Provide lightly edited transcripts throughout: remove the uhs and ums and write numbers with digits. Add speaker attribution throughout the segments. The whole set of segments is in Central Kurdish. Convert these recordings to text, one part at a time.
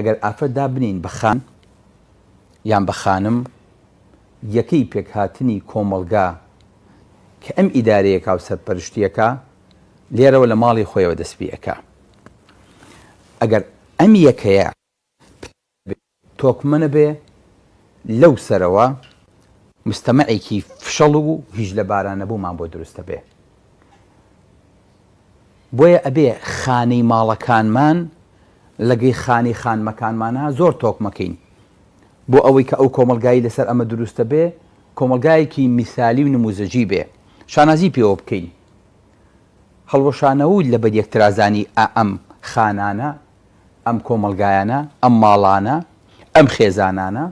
Speaker 1: ئەگەر ئافرەت دابنێین بە خان یان بە خانم یەکەی پێکهاتنی کۆمەڵگا کە ئەم ئیدارەیەکا و سەرپەرشتیەکا لێرەوە لە ماڵی خۆیەوە دەست پێ ئەکا ئەگەر ئەم یەکەیە تۆکمە نەبێ لەو سەرەوە مستەمەعێکی فشەڵ و هیچ لەبارا نەبوومان بۆ دروست ئەبێ. بۆیە ئەبێ خانەی ماڵەکانمان لەگەی خانەی خانمەکانمانا زۆر تۆکمەکەین بۆ ئەوەی کە ئەو کۆمەڵگایی لەسەر ئەمە دروستە بێ کۆمەڵگایەکی میسالی و نموزەجی بێ شانازی پێوە بکەین هەڵوەشانەوە و لەبەر یەکترازانی ئا ئەم خانانە ئەم کۆمەڵگایانە، ئەم ماڵانە، ئەم خێزانانە،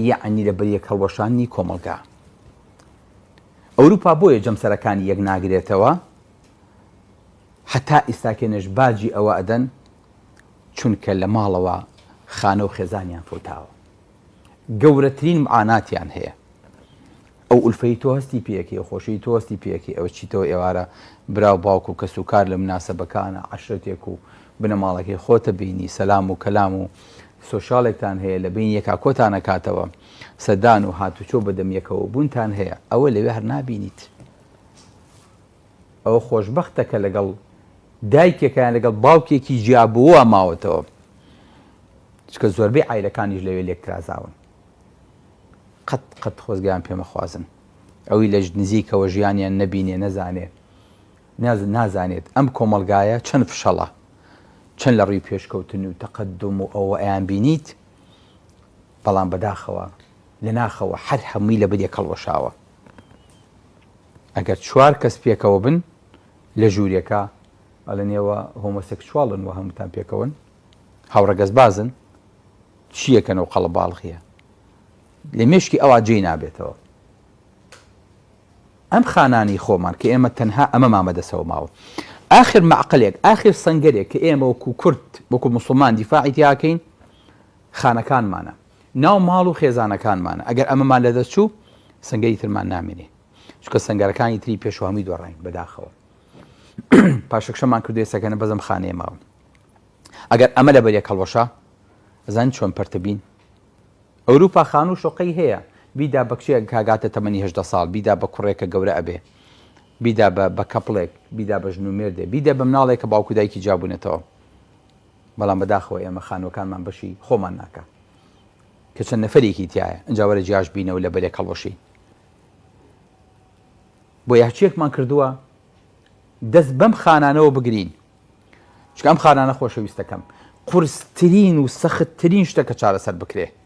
Speaker 1: یەعنی لە بەریەک هەڵوەشاندنی کۆمەڵگا. ئەوروپا بۆیە جەمسەرەکانی یەک ناگرێتەوە، هەتا ئیستاکێنەش باجی ئەوە ئەدەن، چونکە لە ماڵەوە خانە و خێزانیان فەوتاوە. گەورەترین معاناتیان هەیە. ئەو ئولفەی تۆ هەستی پێ ئەکەی ئەو خۆشیەی تۆ هەستی پێ ئەکەی ئەوە چیتەوە ئێوارە برا و باوک و کەس و کار لە مناسەبەکانە عەشرەتێک و بنەماڵەکەی خۆتە بینی سەلام و کەلام و سۆشیاڵێکتان هەیە لە بەین یەکا کۆتان ئەکاتەوە سەردان و هاتوچۆ بەدەم یەکەوە بوونتان هەیە ئەوە لەوێ هەر نابینیت ئەوە خۆشبەختە کە لەگەڵ دایکێکیان لەگەڵ باوکێکی جیابووە ماوەتەوە چکە زۆربەی عایلەکانیش لەوێ لێکترازاون قەت قەت خۆزگەیان پێ مەخوازن ئەوی لە نزیکەوە ژیانیان نەبینێ نەزانێ نازانێت ئەم کۆمەڵگایە چەند فشەڵە چەند لە ڕووی پێشکەوتن و تەقەدوم و ئەوە ئەیان بینیت بەڵام بەداخەوە لە ناخەوە هەر هەمووی لە بەریەک هەڵوەشاوە ئەگەر چوار کەس پێکەوە بن لە ژوورێکە ئەڵێن ئێوە هۆمۆسێکسواڵن و هەمووتان پێکەوەن هاوڕەگەزبازن چییەکەن ئەو قەڵەباڵغیە لە مێشکی ئەوا جێی نابێتەوە. ئەم خانانەی خۆمان کە ئێمە تەنها ئەمەمان بەدەسەوە ماوە. ئاخر مەعقلێک، ئاخر سەنگەرێک کە ئێمە وەکو کورد، وەکو موسڵمان دیفاعی تیاکەین، خانەکانمانە. ناو ماڵ و خێزانەکانمانە. ئەگەر ئەمەمان لەدەست چوو، سەنگەری ترمان نامێنێ. چونکە سەنگەرەکانی تری پێشوو هەمووی دۆڕاین، بەداخەوە. پاشەکشەمان کردو ئێستا کە بەس ئەم خانەیە ماوە. ئەگەر ئەمە لەبەر یەک هەڵوەشا، ئەزانی چۆن پەرتەبین؟ ئەوروپا خانوو شوقەی هەیە بیدا بە کچێک کە گاتە تەمەنی 18 ساڵ بیدا بە کوڕێک کە گەورە ئەبێ بیدا بە بە couple ێک بیدا بە ژن و مێردێ بیدە بە مناڵێک کە باوک و دایکی جیابوونەتەوە بەڵام بەداخەوە ئێمە خانووەکانمان بەشی خۆمان ناکا کە چەند نەفەرێکی تایە ئینجا وەرە جیاش بینەوە لە بەرێک هەڵوەشین بۆ یاچیەکمان کردووە دەست بەم خانانەوە بگرین چونکە ئەم خانانە خۆشەویستەکەم قورسترین و سەختترین شتە کە چارەسەر بکرێ.